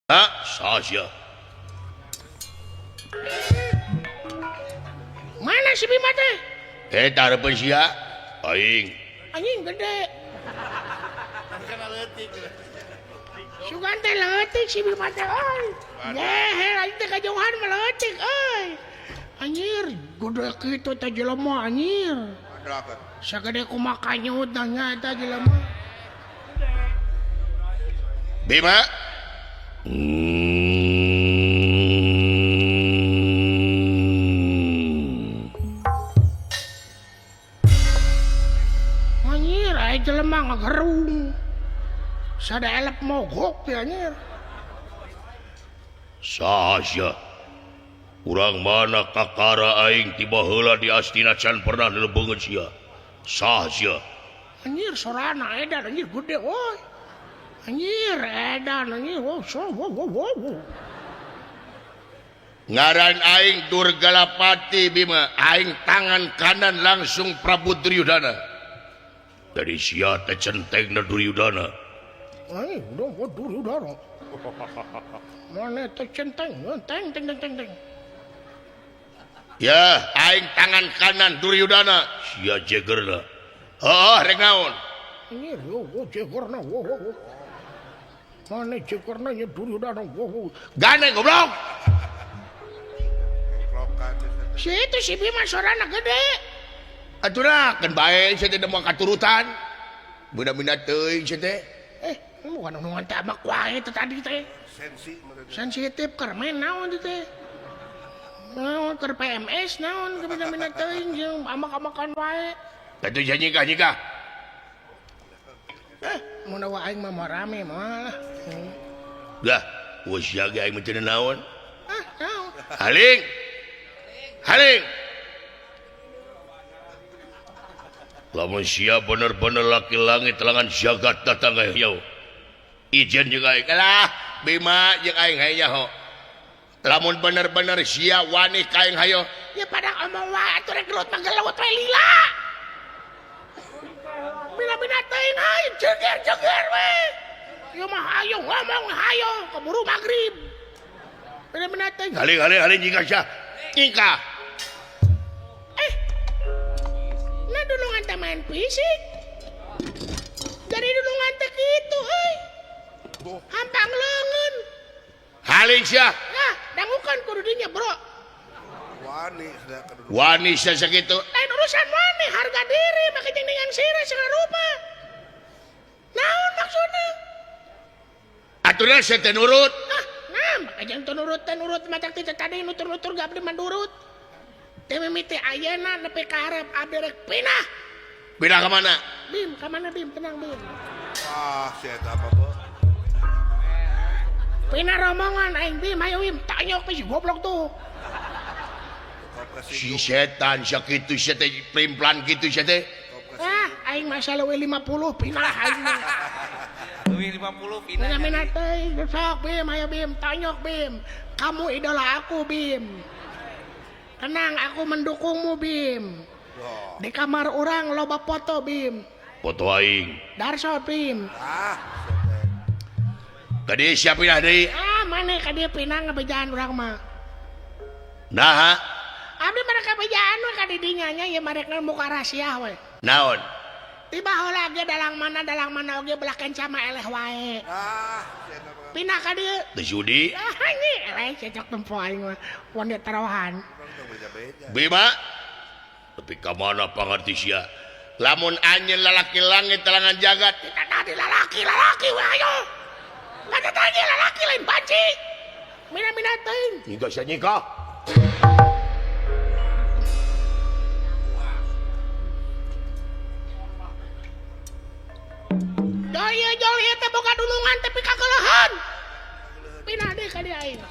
Saha Mana si Bima teh? Eta hareupeun sia. Aing. Anjing gede. Sugan teh leutik si Bima teh euy. Ngehe aing teh kajauhan mah leutik euy. Anjir, gede kitu teh jelema anjir. Sagede kumaha kanyut nya eta jelema. Bima. Anjir, aya jelema ngagerung. Sada elep mogok teh anjir. Saha sia? Urang mana kakara aing tiba heula di Astina can pernah dilebeungeut sia. Saha sia? Anjir sorana edan anjir gede euy. Anjir edan anjir wow so wow wow wow. Ngaran aing Durgalapati Bima, aing tangan kanan langsung Prabu Duryudana. Dari sia teh centengna Duryudana. Anjir udah oh, Duryudana. Mana teh centeng, teng teng teng teng teng. Ya, aing tangan kanan Duryudana, sia jegerna. Heuh, rek naon? Anjir, oh jegerna, wow wow. Mana jegerna nya Duryudana, wow. Gane goblok. Si itu si Bima sorana gede. Atuh keun bae sia teh moal katurutan. Beuda-beuda teuing sia teh. Bukan nungan teh amak wae teh tadi teh. Sensitif keur main naon teh teh. Naon keur PMS naon beuda-beuda teuing jeung amak-amakan wae. Atuh sia nyikah-nyikah. Mun aing mah moal rame moal lah. Lah, eueuh sia ge aing mah teu naon. Ah, naon? Haling. Haling. Lamun sia bener-bener laki langit telangan jagat datang ka yau. Ijen jeung aing lah, Bima jeung aing hayu nyaho. Lamun bener-bener sia wani ka aing hayo. Ya pada omong wae atuh rek gelut mah gelut we lila. Bina-bina teuing hayu jeger-jeger we. Ieu mah hayu ngomong hayu keburu magrib. Bina-bina teuing. Haling haling haling jika sia. Nyingkah. Nah dulungan teh main fisik. Dari dulungan teh kitu euy. Hampang leungeun. Haling sia. Nah, dangukan kudu dinya, Bro. Wani wani sia sakitu. Lain urusan wani, harga diri make jeung dengan sirah segala rupa. Naon maksudna? Atuh sia teh nurut. Ah, nah, make jeung teu nurut teh nurut matak teh tadi nutur-nutur ge abdi mah nurut. Teh mimiti ayeuna nepi ka hareup abdi rek pindah. Pindah ka mana? Bim, ka mana Bim? Tenang Bim. Ah, sia eta apa, Bo? Pindah rombongan aing Bim, ayo Bim, tanyok si goblok tuh. Si setan sakitu sia teh plimplan kitu sia teh. Ah, aing masa leuwih 50 pindah aing mah. Leuwih 50 pindah. Pindah teuing sok Bim, ayo Bim, tanyok Bim. Kamu idola aku Bim. Tenang, aku mendukungmu Bim. Di kamar orang loba foto Bim. Foto aing. Darso Bim. Ah. Ka dieu sia pindah deui? Ah, maneh ka dieu pindah ngabejaan urang mah. Naha? Abdi mah kabejaan we ka didinya nya ieu mah rek muka rahasia we. Naon? Tiba heula ge dalang mana oge belah kenca mah eleh wae. Ah, pindah ka dieu. Teu sudi. Ah, anjing eleh cocok tempo aing mah. Wan tarohan. Bima, tapi ka mana pangarti sia? Lamun anjeun lalaki langit telangan jagat, tidak tadi lalaki we ayo. Kada tadi lalaki lain banci. Mina-mina teuing. Nyikah sia nyikah. Jol ieu teh boga dulungan tapi kageleuhan. Pindah deui ka dieu aing.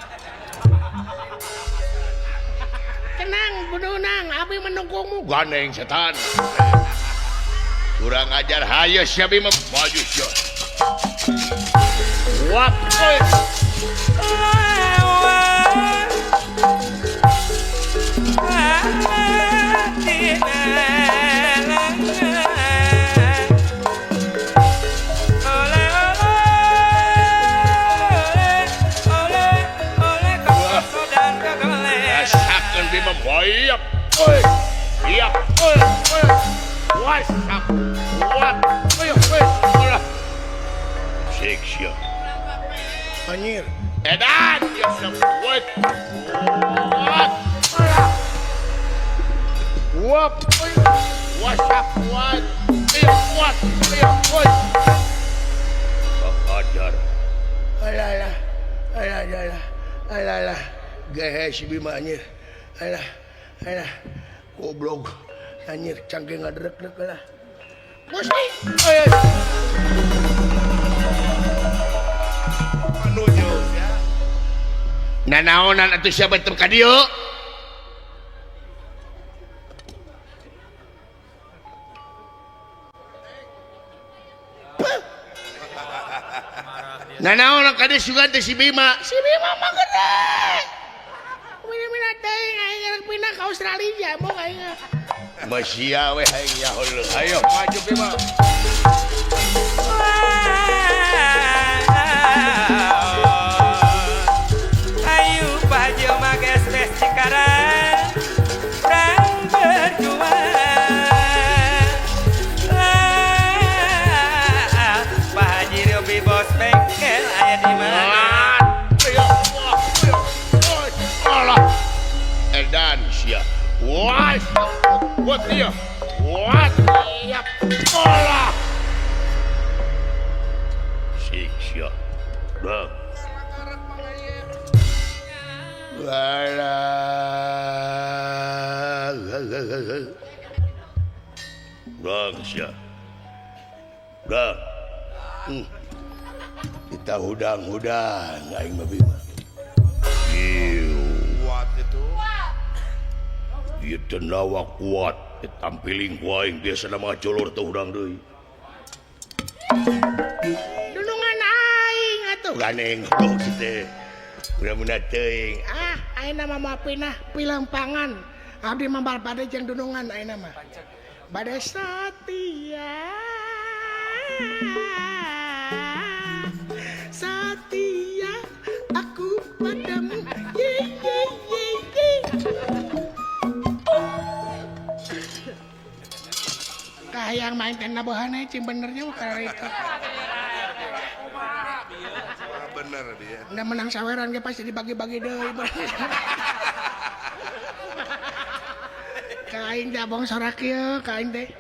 Tenang, bedunang, abi mendukungmu. Gandeng setan. Kurang ajar hayu sia Bima maju sia. Wap. Oleh oleh oleh. Wayap. Oi. Iya. Oi. Oi. Wasap. Wat. Oi, oi. Alah. Sik sia. Anjir. Edan ya sebut. Wat. Wap. Wasap wat. Iya, wat. Iya, oi. Ajar. Alah alah. Alah alah. Alah alah. Gehe si Bima anjir. Alah. Alah. Goblok. Anjir cangke ngadrek-drek lah. Gusti. Anu jauh ya. Nanaonan atuh sia beuteung ka dieu? Nanaonan ka dieu sugan teh si Bima. Si Bima mah gede. Mina-mina teuing aing rek pindah ka Australia mau aing. Masia we aing nyaho. Ayo maju Bima. Ayo baju mages tes Cikarang perang berjuang. Pak Haji Robi bos bengkel aya di mana? Allah. Edan sia. Wah. What dia? What? Siap. Allah. Sik sia. Dah. Alah. Dah sia. Dah. Kita hudang-hudang aing mah Bima. Kuat itu. Ieu teh nawa kuat, tampiling ku aing biasa mah color teh hudang deui. Dulungan aing atuh. Ganeng goblok teh. Mudah-mudahan teuing. Ah, ayeuna mah moal pindah pilempangan. Abdi mah bade jeung dunungan ayeuna mah. Bade satia. Satia aku padamu. Ye ye ye ye. Kahayang main teh nabuhan cing benernya mah karena itu. Bener dia. Nggak menang saweran ge pasti dibagi-bagi deui. Ka aing teh abong sorak ieu, ka aing teh.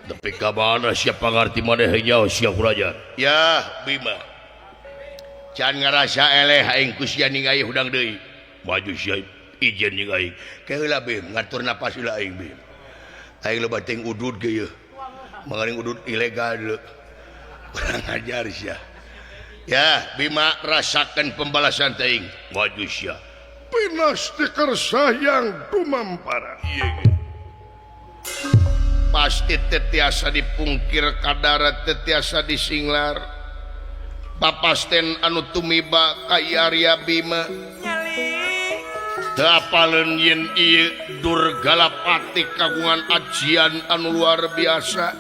Tapi ka mana siapa ngarti maneh nyaho sia kuraja? Ya, Bima. Can ngarasa eleh aing ku sia ningali hudang deui. Maju sia ijen jeung aing. Ke heula Bim, ngatur napas heula aing Bim. Aing loba teuing udud ge ieu. Mangaring udud ilegal deui. Kurang ajar sia. Ya, Bima rasakan pembalasan teuing. Maju sia. Pinasti kersayang dumampara. Ieu ge. Pasti tetiasa dipungkir kadara tetiasa disinglar. Papasten anu tumiba ka Arya Bima. Teu apaleun yen ieu Durgalapati kagungan ajian anu luar biasa.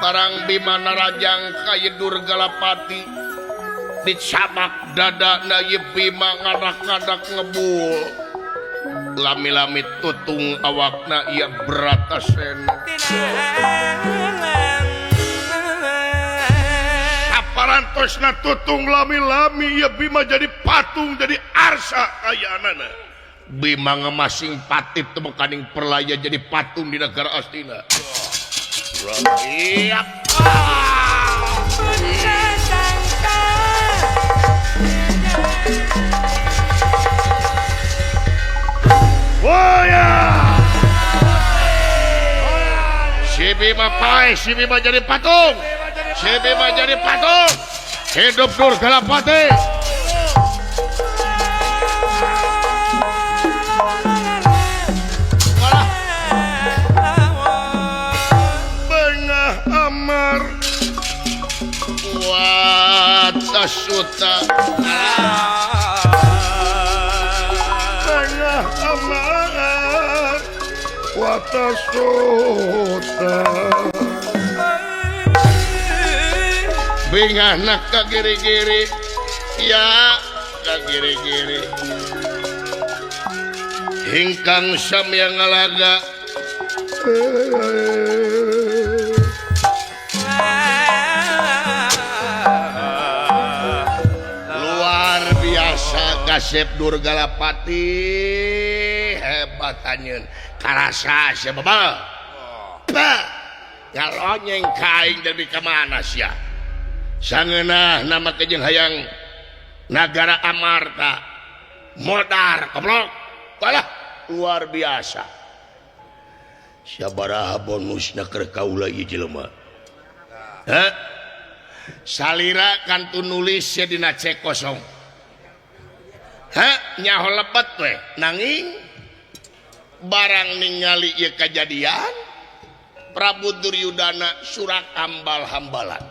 Barang Bima narajang ka ieu Durgalapati dicabak dadana ieu Bima ngadak-ngadak ngebul. Lami-lami tutung awakna ieu Bratasena. Aparantosna tutung lami-lami ieu Bima jadi patung jadi arsa kayaanana. Bima ngemasing patip temekaning perlaya jadi patung di negara Astina. Siap. Si Bima pae, si Bima jadi patung. Si Bima jadi patung. Hidup Durgalapati. Bengah amar. Watasuta. Bengah amar. Watasuta. Bengah nak ka giri-giri. Ya, ka giri-giri. Hingkang samya ngalaga luar biasa kasep Durgalapati hebat anjeun karasa sia bebal ngalonyeng ka aing dari ka mana sia sangeunah nama kejeng hayang nagara Amarta modar goblok kalah luar biasa sabaraha bonusna keur kaula ieu jelema heh salira kantun nulis sia dina cek kosong heh nyaho lebet we nanging barang ningali ieu kajadian Prabu Duryudana surak ambal-hambalan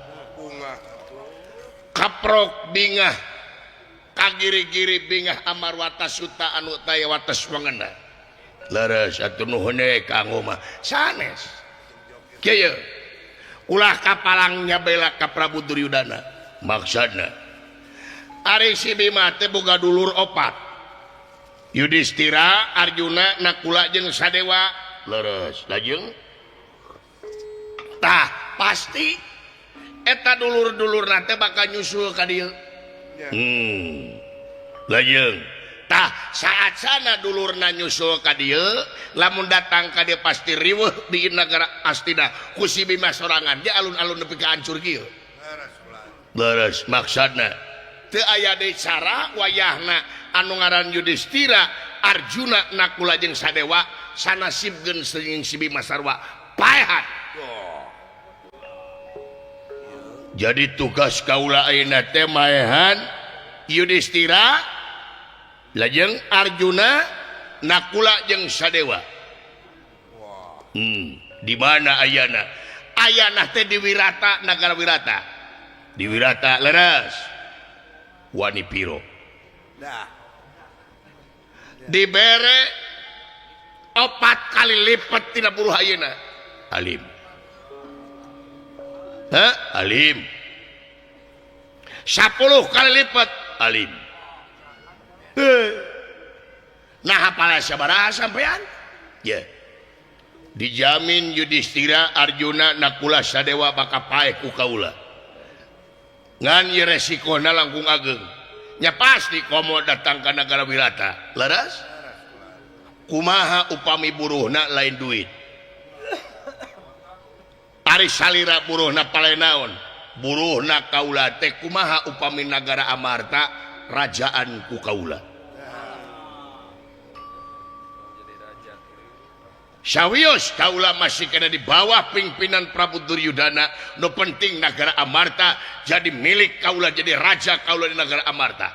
kaprok bingah kagiri-giri bingah Amarwata Suta anu taya wates wangena leres atuh nuhun kanggo mah sanes kieu ulah kapalang nyabela ka Prabu Duryudana maksudna ari si Bima teh boga dulur opat Yudhistira Arjuna Nakula jeung Sadewa leres lajeng tah pasti eta dulur-dulurna teh bakal nyusul ka dieu. Lajeng tah saat sana dulurna nyusul ka dieu lamun datang ka dieu pasti riweuh di nagara Astina ku si Bima sorangan dia alun-alun nepi ka hancur kieu. Leres maksudna teu aya deui cara wayahna anu ngaran Yudhistira Arjuna Nakula jeung Sadewa sanasibkeun jeung si Bima sarua paehan. Jadi tugas kaula ayeuna teh maehan Yudhistira lajeng Arjuna Nakula jeung Sadewa. Di mana ayana? Ayana teh di Wirata, nagara Wirata. Di Wirata leres. Wani piro? Dibere 4 kali lipat tina buruh ayeuna. Alim. Hah? Alim. 10 kali lipat alim. Nah hafal sabaraha sampean? Ya. Dijamin Yudhistira Arjuna Nakula Sadewa bakal paeh ku kaula. Ngan ieu resikona langkung ageng. Nya pasti komo datang ka nagara Wirata. Leres? Kumaha upami buruhna lain duit. Ari salira buruhna palenaon? Buruhna kaula teh kumaha upami nagara Amarta rajaan ku kaula. Sawios kaula masih kena di bawah pimpinan Prabu Duryudana, nu penting nagara Amarta jadi milik kaula, jadi raja kaula di nagara Amarta.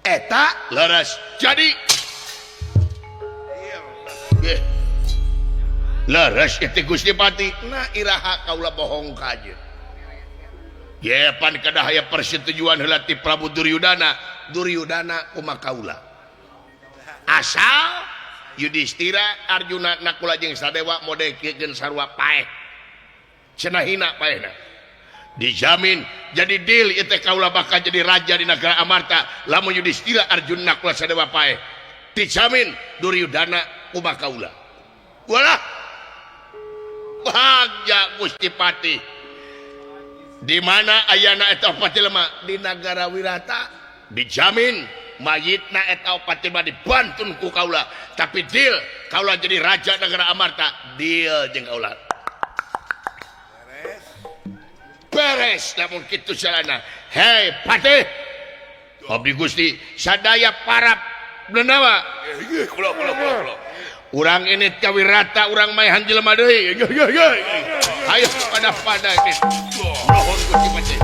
Eta leres jadi. Leres itu Gusti Pati. Nah iraha kaula bohong ka aja. Ye pan kedah aya persetujuan heula ti Prabu Duryudana, Duryudana kumaha kaula. Asal Yudhistira Arjuna Nakula jeung Sadewa modekeun sarua paeh. Cenah hina paehna. Dijamin jadi deal ieu teh kaula bakal jadi raja di nagara Amarta lamun Yudhistira Arjuna Nakula Sadewa paeh. Dijamin Duryudana kumaha kaula. Walah bahagia Gusti Pati. Di mana ayana eta opat jelema di nagara Wirata dijamin mayitna eta opat jelema dibantun ku kaula, tapi deal kaula jadi raja nagara Amarta, deal jeung kaula. Beres. Beres lamun kitu carana. Hei Patih, abdi Gusti sadaya para denawa. Kula kula kula. Urang ini ka Wirata urang maehan jelema deui. Ayo pada-pada ini. Nuhun Gusti Patih.